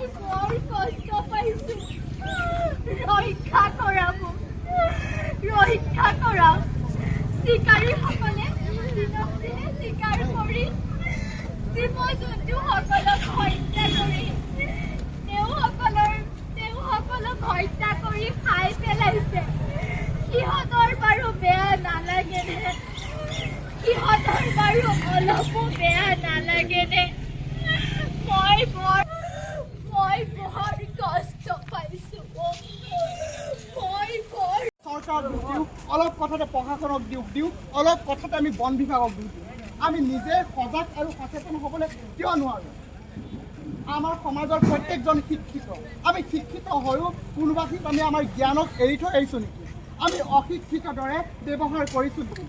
মই বৰ কষ্ট পাইছো। ৰক্ষা কৰা মোক, ৰক্ষা কৰা। চিকাৰীসকলে দিনক দিনে চিকাৰ কৰি জীৱ জন্তুসকলক হত্যা কৰি তেওঁসকলক হত্যা কৰি খাই পেলাইছে। সিহঁতৰ বাৰু বেয়া নালাগেনে? সিহঁতৰ বাৰু অলপো বেয়া নালাগেনে? মই বৰ কষ্ট পাইছো অ'। মই বৰ চৰকাৰক দোষ দিওঁ, অলপ কথাতে প্ৰশাসনক দোষ দিওঁ, অলপ কথাতে আমি বন বিভাগক দোষ দিওঁ। আমি নিজে সজাগ আৰু সচেতন হ'বলৈ কিয় নোৱাৰোঁ? আমাৰ সমাজৰ প্ৰত্যেকজন শিক্ষিত। আমি শিক্ষিত হৈও কোনোবাখিনিত আমি আমাৰ জ্ঞানক এৰি থৈ আহিছোঁ নেকি? আমি অশিক্ষিত দৰে ব্যৱহাৰ কৰিছোঁ নেকি?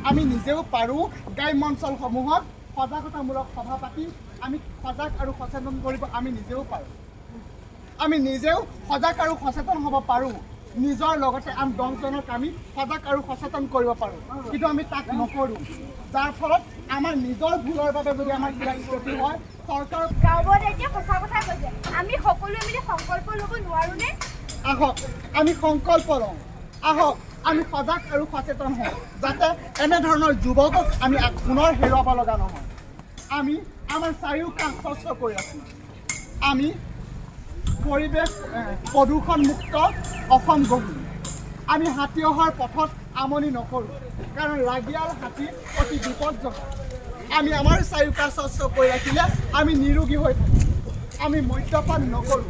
আমি নিজেও পাৰোঁ। গ্ৰাম্য অঞ্চলসমূহত সজাগতামূলক সভা পাতি আমি সজাগ আৰু সচেতন কৰিব আমি নিজেও পাৰোঁ। আমি নিজেও সজাগ আৰু সচেতন হ'ব পাৰোঁ। নিজৰ লগতে আন 10জনক আমি সজাগ আৰু সচেতন কৰিব পাৰোঁ, কিন্তু আমি তাক নকৰোঁ। যাৰ ফলত আমাৰ নিজৰ ভুলৰ বাবে যদি আমাৰ কিবা ক্ষতি হয়, চৰকাৰক গাঁওবুঢ়া এতিয়া সঁচা কথা কৈছে। আমি সকলোৱে মিলি সংকল্প ল'ব নোৱাৰোনে? আহক, আমি সংকল্প লওঁ। আহক, আমি সজাগ আৰু সচেতন হওঁ, যাতে এনেধৰণৰ যুৱকক আমি পুনৰ হেৰুৱাব লগা নহয়। আমি আমাৰ চাৰিওকাষ স্বচ্ছ কৰি ৰাখিম। আমি পৰিৱেশ প্ৰদূষণমুক্ত অসম গঢ়িম। আমি হাতী অহাৰ পথত আমনি নকৰোঁ, কাৰণ ৰাগিয়াল হাতী অতি বিপদজনক। আমি আমাৰ চাৰিওকাষ স্বচ্ছ কৰি ৰাখিলে আমি নিৰোগী হৈ থাকিম। আমি মদ্যপান নকৰোঁ।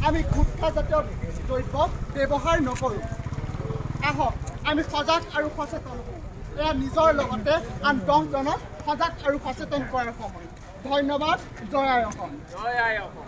আমি গুটখাজাতীয় দ্ৰব্য ব্যৱহাৰ নকৰোঁ। আহক, আমি সজাগ আৰু সচেতন হওঁ। এয়া নিজৰ লগতে আন 10জনক সজাগ আৰু সচেতন কৰাৰ সময়। ধন্যবাদ। জয় আই অসম। জয় আই অসম।